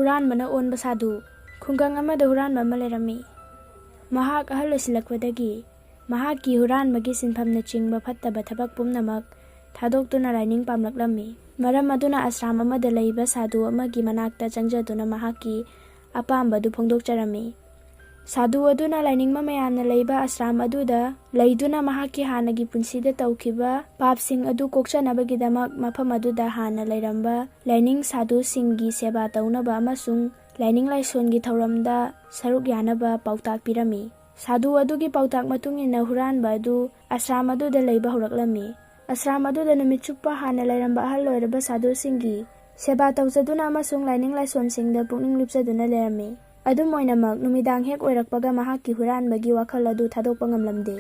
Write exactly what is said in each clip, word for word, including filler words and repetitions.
ꯍꯨꯔꯥꯟꯕꯅ ꯑꯣꯟꯕ ꯁꯥꯗꯨ꯫ ꯈꯨꯡꯒꯪ ꯑꯃꯗ ꯍꯨꯔꯥꯟꯕ ꯑꯃ ꯂꯩꯔꯝꯃꯤ꯫ ꯃꯍꯥꯛ ꯑꯍꯜ ꯑꯣꯏꯁꯤꯜꯂꯛꯄꯗꯒꯤ ꯃꯍꯥꯛꯀꯤ ꯍꯨꯔꯥꯟꯕꯒꯤ ꯁꯤꯟꯐꯝꯅꯆꯤꯡꯕ ꯐꯠꯇꯕ ꯊꯕꯛ ꯄꯨꯝꯅꯃꯛ ꯊꯥꯗꯣꯛꯇꯨꯅ ꯂꯥꯏꯅꯤꯡ ꯄꯥꯝꯂꯛꯂꯝꯃꯤ꯫ ꯃꯔꯝ ꯑꯗꯨꯅ ꯑꯁ꯭ꯔꯥꯝ ꯑꯃꯗ ꯂꯩꯕ ꯁꯥꯗꯨ ꯑꯃꯒꯤ ꯃꯅꯥꯛꯇ ꯆꯪꯖꯗꯨꯅ ꯃꯍꯥꯛꯀꯤ ꯑꯄꯥꯝꯕꯗꯨ ꯐꯣꯡꯗꯣꯛꯆꯔꯝꯃꯤ꯫ ꯁꯥꯗꯨ ꯑꯗꯨꯅ ꯂꯥꯏꯅꯤꯡꯕ ꯃꯌꯥꯝꯅ ꯂꯩꯕ ꯑꯁ꯭ꯔꯥꯝ ꯑꯗꯨꯗ ꯂꯩꯗꯨꯅ ꯃꯍꯥꯛꯀꯤ ꯍꯥꯟꯅꯒꯤ ꯄꯨꯟꯁꯤꯗ ꯇꯧꯈꯤꯕ ꯄꯥꯞꯁꯤꯡ ꯑꯗꯨ ꯀꯣꯛꯆꯅꯕꯒꯤꯗꯃꯛ ꯃꯐꯝ ꯑꯗꯨꯗ ꯍꯥꯟꯅ ꯂꯩꯔꯝꯕ ꯂꯥꯏꯅꯤꯡ ꯁꯥꯗꯨꯁꯤꯡꯒꯤ ꯁꯦꯕꯥ ꯇꯧꯅꯕ ꯑꯃꯁꯨꯡ ꯂꯥꯏꯅꯤꯡ ꯂꯥꯏꯁꯣꯟꯒꯤ ꯊꯧꯔꯝꯗ ꯁꯔꯨꯛ ꯌꯥꯅꯕ ꯄꯥꯎꯇꯥꯛ ꯄꯤꯔꯝꯃꯤ꯫ ꯁꯥꯗꯨ ꯑꯗꯨꯒꯤ ꯄꯥꯎꯇꯥꯛ ꯃꯇꯨꯡ ꯏꯟꯅ ꯍꯨꯔꯥꯟꯕ ꯑꯗꯨ ꯑꯁ꯭ꯔꯥꯝ ꯑꯗꯨꯗ ꯂꯩꯕ ꯍꯧꯔꯛꯂꯝꯃꯤ꯫ ꯑꯁ꯭ꯔꯥꯝ ꯑꯗꯨꯗ ꯅꯨꯃꯤꯠ ꯆꯨꯞꯄ ꯍꯥꯟꯅ ꯂꯩꯔꯝꯕ ꯑꯍꯜ ꯑꯣꯏꯔꯕ ꯁꯥꯗꯨꯁꯤꯡꯒꯤ ꯁꯦꯕꯥ ꯇꯧꯖꯗꯨꯅ ꯑꯃꯁꯨꯡ ꯂꯥꯏꯅꯤꯡ ꯂꯥꯏꯁꯣꯟꯁꯤꯡꯗ ꯄꯨꯛꯅꯤꯡ ꯂꯨꯞꯆꯗꯨꯅ ꯂꯩꯔꯝꯃꯤ꯫ ꯑꯗꯨꯝ ꯑꯣꯏꯅꯃꯛ, ꯅꯨꯃꯤꯗꯥꯡ ꯍꯦꯛ ꯑꯣꯏꯔꯛꯄꯒ ꯃꯍꯥꯛꯀꯤ ꯍꯨꯔꯥꯟꯕꯒꯤ ꯋꯥꯈꯜ ꯑꯗꯨ ꯊꯥꯗꯣꯛꯄ ꯉꯝꯂꯝꯗꯦ꯫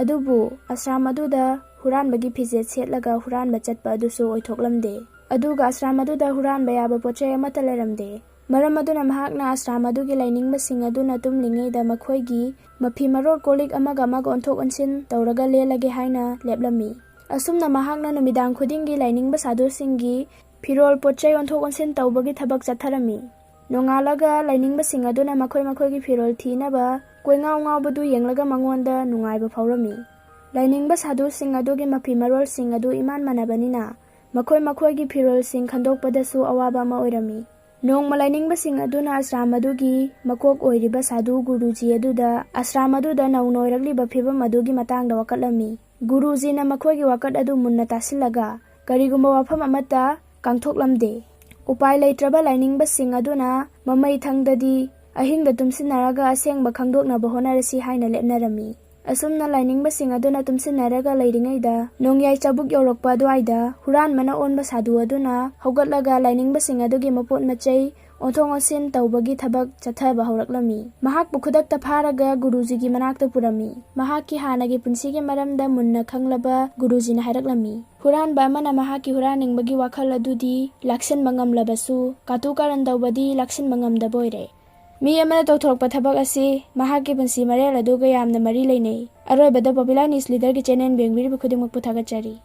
ꯑꯗꯨꯕꯨ ꯑꯁ꯭ꯔꯥꯝ ꯑꯗꯨꯗ ꯍꯨꯔꯥꯟꯕꯒꯤ ꯐꯤꯖꯦꯠ ꯁꯦꯠꯂꯒ ꯍꯨꯔꯥꯟꯕ ꯆꯠꯄ ꯑꯗꯨꯁꯨ ꯑꯣꯏꯊꯣꯛꯂꯝꯗꯦ꯫ ꯑꯗꯨꯒ ꯑꯁ꯭ꯔꯥꯝ ꯑꯗꯨꯗ ꯍꯨꯔꯥꯟꯕ ꯌꯥꯕ ꯄꯣꯠ ꯆꯩ ꯑꯃꯠꯇ ꯂꯩꯔꯝꯗꯦ꯫ ꯃꯔꯝ ꯑꯗꯨꯅ ꯃꯍꯥꯛꯅ ꯑꯁ꯭ꯔꯥꯝ ꯑꯗꯨꯒꯤ ꯂꯥꯏꯅꯤꯡꯕꯁꯤꯡ ꯑꯗꯨꯅ ꯇꯨꯝꯂꯤꯉꯩꯗ ꯃꯈꯣꯏꯒꯤ ꯃꯐꯤ ꯃꯔꯣꯜ, ꯀꯣꯜ ꯂꯤꯛ ꯑꯃꯒ ꯑꯃꯒ ꯑꯣꯟꯊꯣꯛ ꯑꯣꯟꯁꯤꯟ ꯇꯧꯔꯒ ꯂꯦꯜꯂꯒꯦ ꯍꯥꯏꯅ ꯂꯦꯞꯂꯝꯃꯤ꯫ ꯑꯁꯨꯝꯅ ꯃꯍꯥꯛꯅ ꯅꯨꯃꯤꯗꯥꯡ ꯈꯨꯗꯤꯡꯒꯤ ꯂꯥꯏꯅꯤꯡꯕ ꯁꯥꯗꯨꯁꯤꯡꯒꯤ ꯐꯤꯔꯣꯜ, ꯄꯣꯠ ꯆꯩ ꯑꯣꯟꯊꯣꯛ ꯑꯣꯟꯁꯤꯟ ꯇꯧꯕꯒꯤ ꯊꯕꯛ ꯆꯠꯊꯔꯝꯃꯤ꯫ ꯅꯣꯡꯉꯥꯜꯂꯒ ꯂꯥꯏꯅꯤꯡꯕꯁꯤꯡ ꯑꯗꯨꯅ ꯃꯈꯣꯏ ꯃꯈꯣꯏꯒꯤ ꯐꯤꯔꯣꯜ ꯊꯤꯅꯕ ꯀꯣꯏꯉꯥꯎ ꯉꯥꯎꯕꯗꯨ ꯌꯦꯡꯂꯒ ꯃꯉꯣꯟꯗ ꯅꯨꯡꯉꯥꯏꯕ ꯐꯥꯎꯔꯝꯃꯤ꯫ ꯂꯥꯏꯅꯤꯡꯕ ꯁꯥꯗꯨꯁꯤꯡ ꯑꯗꯨꯒꯤ ꯃꯐꯤ ꯃꯔꯣꯜꯁꯤꯡ ꯑꯗꯨ ꯏꯃꯥꯟ ꯃꯥꯟꯅꯕꯅꯤꯅ, ꯃꯈꯣꯏ ꯃꯈꯣꯏꯒꯤ ꯐꯤꯔꯣꯜꯁꯤꯡ ꯈꯟꯗꯣꯛꯄꯗꯁꯨ ꯑꯋꯥꯕ ꯑꯃ ꯑꯣꯏꯔꯝꯃꯤ꯫ ꯅꯣꯡꯃ ꯂꯥꯏꯅꯤꯡꯕꯁꯤꯡ ꯑꯗꯨꯅ ꯑꯁ꯭ꯔꯥꯝ ꯑꯗꯨꯒꯤ ꯃꯀꯣꯛ ꯑꯣꯏꯔꯤꯕ ꯁꯥꯗꯨ ꯒꯨꯔꯨꯖꯤ ꯑꯗꯨꯗ ꯑꯁ꯭ꯔꯥꯝ ꯑꯗꯨꯗ ꯅꯧꯅ ꯑꯣꯏꯔꯛꯂꯤꯕ ꯐꯤꯕꯝ ꯑꯗꯨꯒꯤ ꯃꯇꯥꯡꯗ ꯋꯥꯀꯠꯂꯝꯃꯤ꯫ ꯒꯨꯔꯨꯖꯤꯅ ꯃꯈꯣꯏꯒꯤ ꯋꯥꯀꯠ ꯑꯗꯨ ꯃꯨꯟꯅ ꯇꯥꯁꯤꯜꯂꯒ, ꯀꯔꯤꯒꯨꯝꯕ ꯋꯥꯐꯝ ꯑꯃꯠꯇ ꯀꯥꯡꯊꯣꯛꯂꯝꯗꯦ꯫ ꯎꯄꯥꯏ ꯂꯩꯇ꯭ꯔꯕ ꯂꯥꯏꯅꯤꯡꯕꯁꯤꯡ ꯑꯗꯨꯅ ꯃꯃꯩ ꯊꯪꯗꯗꯤ ꯑꯍꯤꯡꯗ ꯇꯨꯝꯁꯤꯟꯅꯔꯒ ꯑꯁꯦꯡꯕ ꯈꯪꯗꯣꯛꯅꯕ ꯍꯣꯠꯅꯔꯁꯤ ꯍꯥꯏꯅ ꯂꯦꯞꯅꯔꯝꯃꯤ꯫ ꯑꯁꯨꯝꯅ ꯂꯥꯏꯅꯤꯡꯕꯁꯤꯡ ꯑꯗꯨꯅ ꯇꯨꯝꯁꯤꯟꯅꯔꯒ ꯂꯩꯔꯤꯉꯩꯗ, ꯅꯣꯡꯌꯥꯏ ꯆꯕꯨꯛ ꯌꯧꯔꯛꯄ ꯑꯗꯨꯋꯥꯏꯗ ꯍꯨꯔꯥꯟꯕꯅ ꯑꯣꯟꯕ ꯁꯥꯗꯨ ꯑꯗꯨꯅ ꯍꯧꯒꯠꯂꯒ ꯂꯥꯏꯅꯤꯡꯕꯁꯤꯡ ꯑꯗꯨꯒꯤ ꯃꯄꯣꯠ ꯃꯆꯩ ꯑꯣꯟꯊꯣꯛ ꯑꯣꯟꯁꯤꯟ ꯇꯧꯕꯒꯤ ꯊꯕꯛ ꯆꯠꯊꯕ ꯍꯧꯔꯛꯂꯝꯃꯤ꯫ ꯃꯍꯥꯛꯄꯨ ꯈꯨꯗꯛꯇ ꯐꯥꯔꯒ ꯒꯨꯔꯨꯖꯤꯒꯤ ꯃꯅꯥꯛꯇ ꯄꯨꯔꯝꯃꯤ꯫ ꯃꯍꯥꯛꯀꯤ ꯍꯥꯟꯅꯒꯤ ꯄꯨꯟꯁꯤꯒꯤ ꯃꯔꯝꯗ ꯃꯨꯟꯅ ꯈꯪꯂꯕ ꯒꯨꯔꯨꯖꯤꯅ ꯍꯥꯏꯔꯛꯂꯝꯃꯤ, ꯍꯨꯔꯥꯟꯕ ꯑꯃꯅ ꯃꯍꯥꯛꯀꯤ ꯍꯨꯔꯥꯟꯅꯤꯡꯕꯒꯤ ꯋꯥꯈꯜ ꯑꯗꯨꯗꯤ ꯂꯥꯛꯁꯤꯟꯕ ꯉꯝꯂꯕꯁꯨ, ꯀꯥꯇꯨ ꯀꯥꯔꯟ ꯇꯧꯕꯗꯤ ꯂꯥꯛꯁꯤꯟꯕ ꯉꯝꯗꯕ ꯑꯣꯏꯔꯦ꯫ ꯃꯤ ꯑꯃꯅ ꯇꯧꯊꯣꯔꯛꯄ ꯊꯕꯛ ꯑꯁꯤ ꯃꯍꯥꯛꯀꯤ ꯄꯨꯟꯁꯤ ꯃꯔꯦꯜ ꯑꯗꯨꯒ ꯌꯥꯝꯅ ꯃꯔꯤ ꯂꯩꯅꯩ꯫ ꯑꯔꯣꯏꯕꯗ, ꯄꯣꯄꯨꯂꯔ ꯅ꯭ꯌꯨꯁ ꯂꯤꯗꯔꯒꯤ ꯆꯦꯅꯦꯜ ꯌꯦꯡꯕꯤꯔꯤꯕ ꯈꯨꯗꯤꯡꯃꯛꯄꯨ ꯊꯥꯒꯠꯆꯔꯤ꯫